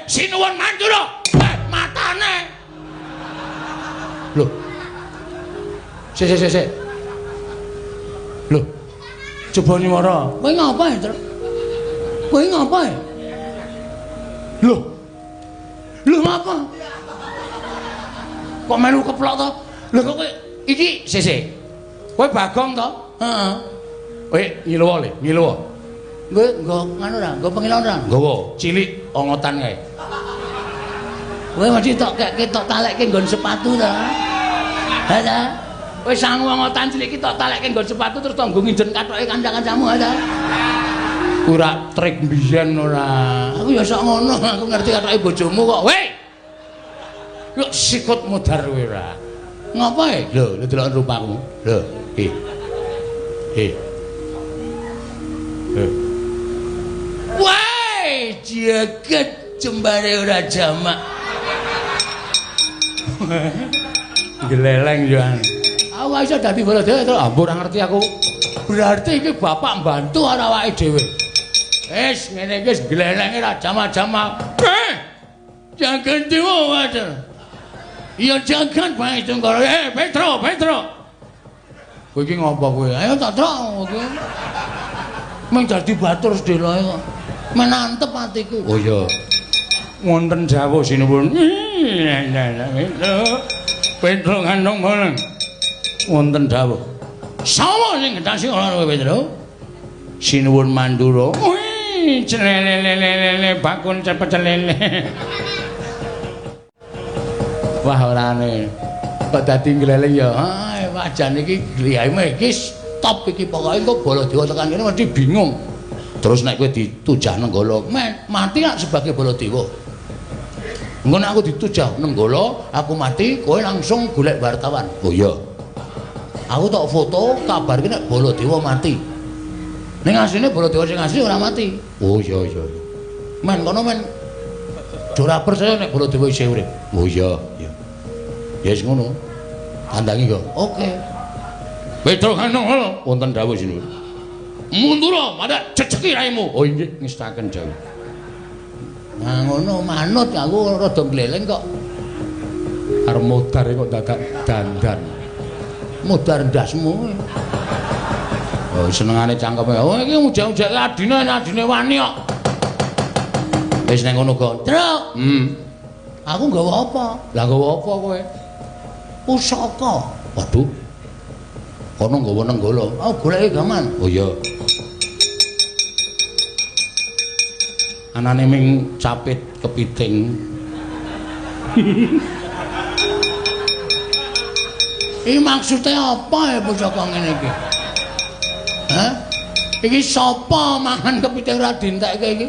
Sinuwun Mandura. Matane. Lho. Sik sik sik sik. Lho. Coba nyuwara. Kowe ngapa ya, Truk? Kowe ngapa ya? Lho. Lho ngapa? Kok melu keplok to? Lho kok kowe iki sik sik. Kowe Bagong to? Heeh. Kowe ngiluwa le, ngiluwa. Kowe nggo nganu ora? Nggo pengilon ora? Nggawa, cilik ongotan kae. Kowe mesti tok kekke tok talekke nggon sepatu ta. Ha ta? Kowe sangu ongotan cilik iki tok talekke nggon sepatu terus tok nggo nginjen kathoke kanca-kancamu ha ta? Ora trik mbiyen ora. Aku ya sok ngono, aku ngerti kathoke bojomu kok. Weh. Kok sikut modar kowe ora? Ngapa e? Lho, lho delok rupamu. Lho, hi. Hi. Lho. Wah, jagat jembare ora jamak. Gleleng yo. Aku iso dadi Baladewa to. Ambo ora ngerti aku. Berarti iki bapak mbantu ora awake dhewe. Wis ngene iki wis glelenge ra jamak-jamak. Jagat dewa wajar. Iya jagat bae Tunggara. Petro, Petro. Kowe iki ngopo kowe? Ayo tak trok kowe. Mung dadi batur sedeloe kok. Menantep atiku. Oh iya. Wonten jawuh sinuwun. Petro kandung boleng. Wonten dawuh. Sapa sing ngetasi ora kowe Petro? Sinuwun Mandura. Wih, celelelelele bakun cepet celele. Wah orane. Kok dadi ngleleng ya. Ah, wah jan iki gliyahme iki stop iki pokoke engko Baladewa tekan kene mesti bingung. Terus nek kowe ditujah Nenggala, mati lak sebagai Baladewa. Engko nek aku ditujah Nenggala, aku mati, kowe langsung golek wartawan. Oh iya. Aku tok foto kabarke nek Baladewa mati. Ning asline Baladewa sing asli ora mati. Oh iya iya. Men kono men ora percaya nek Baladewa isih urip. Oh iya, iya. Ya wis ngono. Tandangi kok. Oke. Petro Kandung wonten dawuh sinuwun. Mundura madhak jejeki raimu. Oh inggih ngestaken dawuh. Nah ngono manut aku rada gleleng kok. Arep modar kok dadak dandan. Modar ndasmu. Oh senengane cangkeme. Oh iki ujak-ujake adine adine wani kok. Wis nang ngono kok. Truk. Aku nggawa apa? Lah nggawa apa kowe? Pusaka. Waduh. Kono nggawa Nenggala. Oh, goleki gaman. Oh iya. Anane ming capit kepiting. Iki maksude apa ya pusaka ngene iki? Hah? Iki sapa mangan kepiting ora dientekke iki?